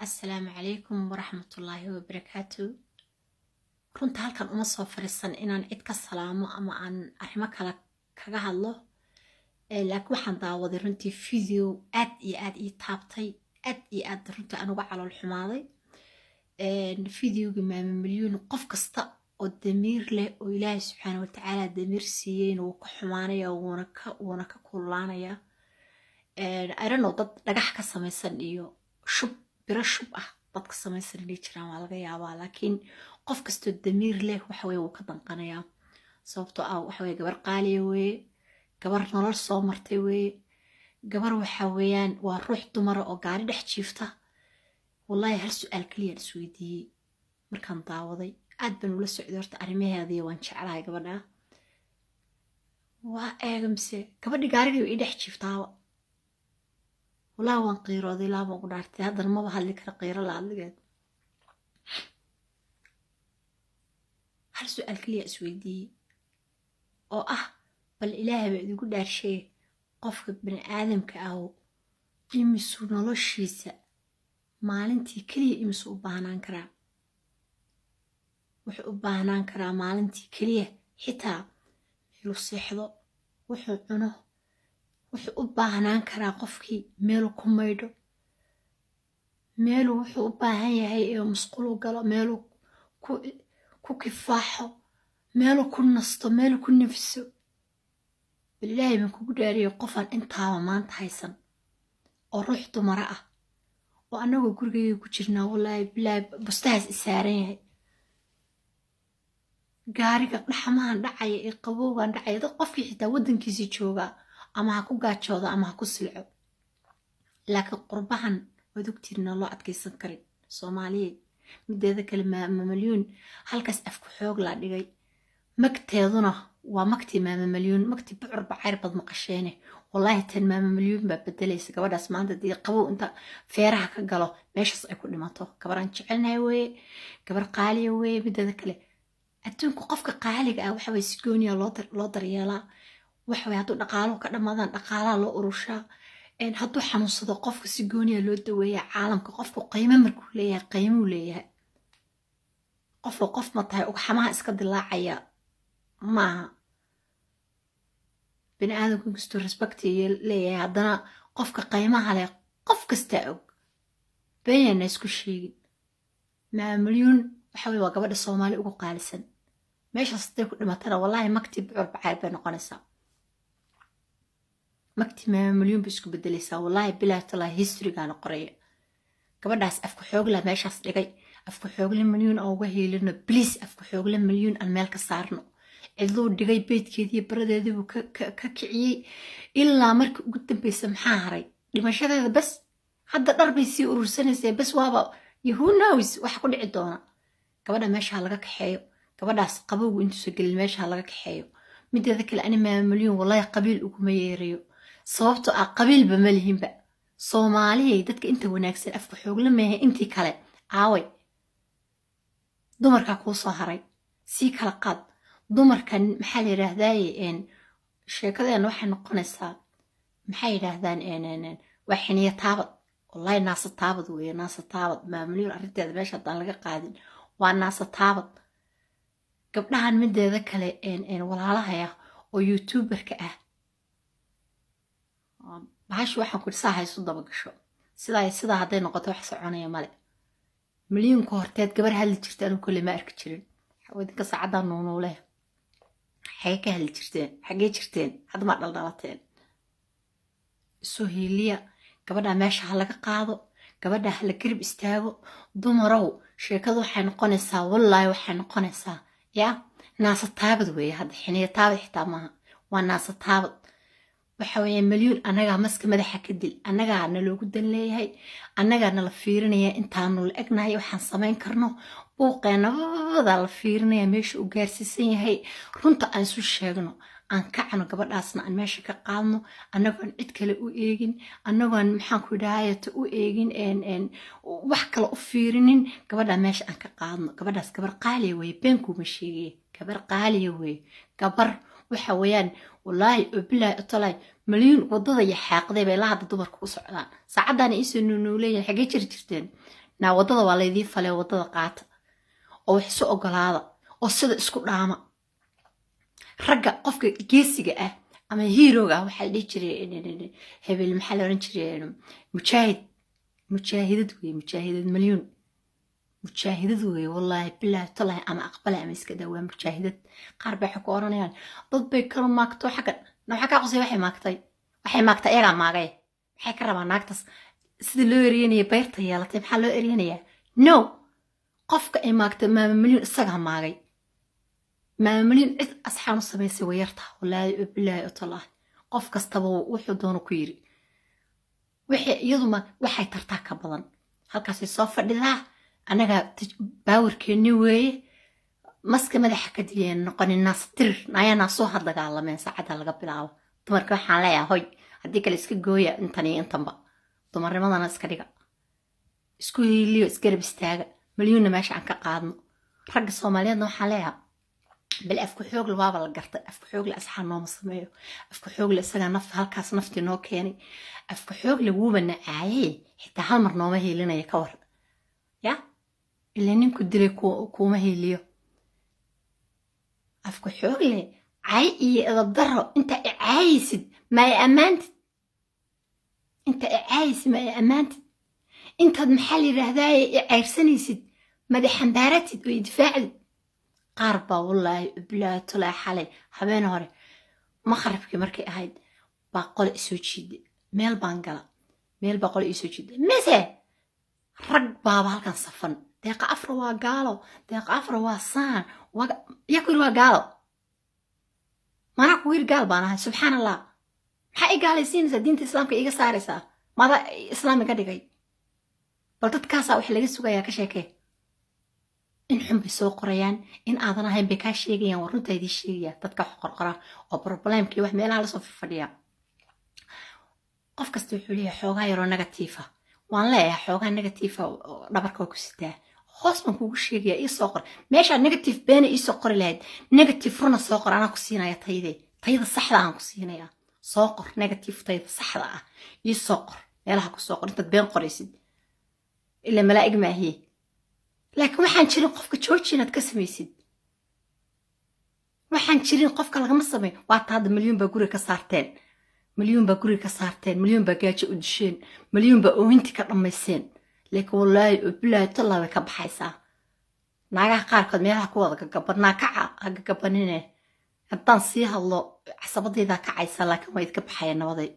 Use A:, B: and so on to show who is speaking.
A: Assalaamu calaykum waraxmatullaahi wabarakaatu. Runta halkan uma soo fariisan inaan cid ka salaamo ama aan arrimo kale kaga hadlo, laakiin waxaan daawaday runtii video aad iyo aad ii taabtay, aad iyo aad runtii aan uga calool xumaaday. Videoga Maama Milyuun qof kasta oo damiir leh oo Ilaahay subxaana watacaala damiir siiyeyna wuu ka xumaanaya, wuuna ka kululaanaya. I don't know, dad dhagax ka samaysan iyo shub, biro shub ah dadka samaysan inay jiraan waa laga yaabaa, laakiin qof kastoo damiir leh waxa weye wuu ka danqanayaa, sababtoo ah waxa weye gabar qaaliya weeye, gabar nolol soo martay weeye, gabar waxa weeyaan waa ruux dumara oo gaari dhex jiifta. Wallaahi hal su-aal keliyaan isweydiiyey markaan daawaday. Aad baan ula socday horta arrimaheediyo, waan jeclahay gabadha. Waa eega mise gabadhi gaarigay ii dhex jiiftaaba. Wallaahi waan qiirooday, ilaa baan ku dhaartay, haddana maba hadli kara qiiro la hadligeed. Hal su-aal keliya isweydiiyey oo ah: bal Ilaahay baa idigu dhaarsheeye, qofka bani aadamka ah imisuu noloshiisa maalintii keliya imisuu u baahnaan karaa? Wuxuu u baahnaan karaa maalintii keliya xitaa meeluu seexdo, wuxuu cuno. Wuxuu u baahnaan karaa qofkii meeluu ku maydho, meeluu wuxuu u baahan yahay ee musqulu galo, meeluu ku kifaaxo, meeluu ku nasto, meeluu ku nafiso. Bal Ilaahay baan kugu dhaariyay, qofaan intaaba maanta haysan oo ruux dumara ah oo annagoo gurigayga ku jirnaa, wallaahi bilaahi, bustahaas i saaran yahay, gaariga dhaxmahan dhacaya ee qabowgan dhacaya, dad qofkii xitaa waddankiisii joogaa ama ha ku gaajooda ama ha ku silco, laakiin qurbahan waad ogtiinna loo adkaysan karin. Soomaaliyeed, mideeda kale, Maama Malyuun halkaas afku xoog laa dhigay. Magteeduna waa magtii Maama Malyuun, magtii Bucur Bacayr bad maqasheene. Wallaahi tan Maama Malyuun baa bedelaysa gabadhaas. Maanta dii qabow inta feeraha ka galo meeshaas ay ku dhimato. Gabaraan jecelnahay weeye, gabar qaaliya weeye. Mideeda kale, adduunku qofka qaaliga ah waxa waye si gooniya loo daryeelaa. Waxa waye hadduu dhaqaaluhu ka dhamaadaan, dhaqaalaha loo urushaa. Hadduu xanuunsado qofka, si gooniya loo daweeyaa. Caalamka qofku qiimo markuu leeyahay, qiimuu leeyahay. Qofoo qof ma tahay ugxamaha iska dilaacaya maaha. Bini aadamku inkastuu respect leeyahay, haddana qofka qiimaha leh qof kastaa og, beenyana isku sheegin. Maamalyuun waxa weye waa gabadha Soomaali ugu qaalisan. Meeshaas haday ku dhimatana, wallaahi magtii Bucur Bacayr bay noqonaysaa, magtii Maamalyuun bay isku bedelaysaa. Wallaahi bilaahi talaahi, historygaana qoraya. Gabadhaas afku xoogla meeshaas dhigay. Afku xoogle Malyuun aan uga hiilino, please. Afku xoogle Malyuun aan meel ka saarno. Cidluu dhigay, beydkeediiyo baradeediibuu ka kiciyey. Ilaa markii ugu dambeysa maxaa haray? Dhimashadeeda bas. Hadda dhar bay sii urursanaysaa bas, waaba iyo who knows waxa ku dhici doona. Gabadha meesha laga kaxeeyo, gabadhaas qabowgu intuusa gelin meesha laga kaxeeyo. Mideeda kale, ani Maamalyuun wallahi qabiil uguma yeerayo, sababtoo ah qabiilba ma lihinba. Soomaaliyay, dadka inta wanaagsan afka xoogla meehe, intii kale aaway? Dumarkaa kuu soo haray, sii kala qaad dumarkan. Maxaa la yidhaahdaaye, sheekadeena waxay noqonaysaa, maxay yidhaahdaan, waa xiniya taabad. Wallahi naasa taabad weeye, naasa taabad. Maamulyuun arrinteeda meesha haddaan laga qaadin, waa naasa taabad. Gabdhahan mideeda kale walaalahaya oo YouTuberka ah, bahashu waxaan ku saa haysu daba gasho. Sidaa sidaa hadday noqoto, wax soconaya male. Milyuunka horteed gabar hadli jirta anigu kolley ma arki jirin. Idinka saacaddaa nuunuuleh xagee ka hadli jirteen? Xagee jirteen? Hadda maa dhaldhalateen? Isu hiiliya, gabadha meesha ha laga qaado, gabadha ha la garib istaago. Dumarow, sheekadu waxay noqonaysaa, wallaahi waxay noqonaysaa, yaa naasa taabad weeye. Hadda xiniya taabad xitaa maaha, waa naasa taabad. Waxa weeye Malyuun annagaa maska madaxa ka dil, annagaa naloogu dan leeyahay, annagaa nala fiirinaya intaanu la egnahay waxaan samayn karno. Buuqeena babadaa la fiirinaya meesha uu gaarsiisan yahay. Runta aan isu sheegno, aan kacno, gabadhaasna aan meesha ka qaadno, annagoon cid kale u eegin, annagoon maxaan ku idhahayata u eegin, wax kale u fiirinin. Gabadhaa meesha aan ka qaadno. Gabadhaas gabar qaaliya weeye, beenkuuma sheegaya, gabar qaaliya weeye. Gabar waxa weeyaan, wallaahi oo bilaahi otolay, Malyuun wadada iyo xaaqday bay la hadda dumarka u socdaan. Saacaddaana iisoo nuunuuleeyahay. Xaggee jiri jirteen? Naa waddada waa laydii falee, waddada qaata oo wax isu ogolaada oo sida isku dhaama. Ragga, qofka geesiga ah ama hero-ga ah waxaa la dhihi jiray hebel, maxaa la oran jiray, mujaahid, mujaahidad weye, mujaahidad Malyuun, mujaahidad weye. Wallaahi, bilaahi, tallaahi, ama aqbale ama iska daa, waa mujaahidad. Qaar bay waxay ku oranayaan dad bay kala maagto xaggan na waxaa kaa qosay. Waxay maagtay, waxay maagtay iyagaa maagay. Maxay ka rabaa naagtaas sida loo eryanaya bayrta yeelatay? Maxaa loo eryanayaa? No, qofka ay maagtay Maama Malyuun isagaa maagay. Maama Malyuun cid asxaan u samaysay way yartaa, wallaahi oo bilaahi oo tallaahi. Qof kastaba wuxuu doono ku yiri, wixii iyaduma waxay tartaa ka badan. Halkaasay soo fadhidaa, annaga baawarkeenni weeye. Maska madaxa ka diliyeen noqonin naastir ayaa soo ha dagaalameen. Saacadda laga bilaabo dumarka waxaan leeyahay, hoy, haddii kale iska gooya intan iyo intanba, dumarnimadana iska dhiga, isku hiiliyo, isgarab istaaga. Malyuunna meesha aan ka qaadno. Ragga Soomaaliyeedna waxaan leeyahay, bal afku xoogle waaba la gartay. Afku xoogle asxaan nooma sameeyo. Afku xoogle isagaa naf halkaas naftii noo keenay. Afku xoogle wuuba nacaayay, xitaa hal mar nooma hiilinaya. Ka war ya ilaa ninku dilay kuuma hiiliyo. Afku xoogle cay iyo edab daro inta i caayaysid ma i ammaantid, inta i caayaysid ma i ammaantid, intaad maxaa la yidhaahdaaye i cayrsanaysid mada xambaaratid oo i difaacdid. Qaar baa, wallaahi bilaahi tolaa, xalay habeen hore maqribkii markay ahayd baa qole isoo jiiday. Meel baan gala, meel baa qole isoo jiiday, mise rag baaba halkan safan. Deeqa Afra waa gaalo, Deeqa Afra waa saan. Yaa ku yiri waa gaalo? Manaa kugu yiri gaal baan ahay? Subxaan Allah, maxaa i gaalaysiinaysaa? Diinta Islaamka iiga saaraysaa? Mada Islaam iga dhigay? Bal dadkaasaa wax laga sugayaa ka sheekee. In xun bay soo qorayaan, in aadan ahayn bay kaa sheegayaan. War runtaa idiin sheegaya, dadka wax qorqora oo problem-kii wax meelaha lasoo fadhiya, qof kasta wuxuu leeyahay xoogaa yaroo negative. Waan leeyahay xoogaa negative oo dhabarka waa ku sitaa. Hoos baan kugu sheegaya, ii soo qor meeshaa negative beena iisoo qori lahayd, negative runa soo qor. Anaa ku siinaya tayde, tayda saxda aan ku siinaya. Soo qor negative, tayda saxda ah ii soo qor, meelaha ku soo qor intaad been qoraysid. Ilaa malaa'ig maahiye, laakiin waxaan jirin qofka jooji inaad ka samaysid. Waxaan jirin qofka lagama sameyn. Waata hadda Milyuun baa guriga ka saarteen, Milyuun baa guriga ka saarteen, Milyuun baa gaajo u disheen, Milyuun baa oohintii ka dhammayseen. Laakiin wallaahi oo bilaahi tallaa way ka baxaysaa. Naagaha qaarkood meelaha ku wada gagabadnaa, kaca, ha gagabanine. Haddaan sii hadlo casabadaydaa kacaysa, laakiin waa idinka baxaya nabaday.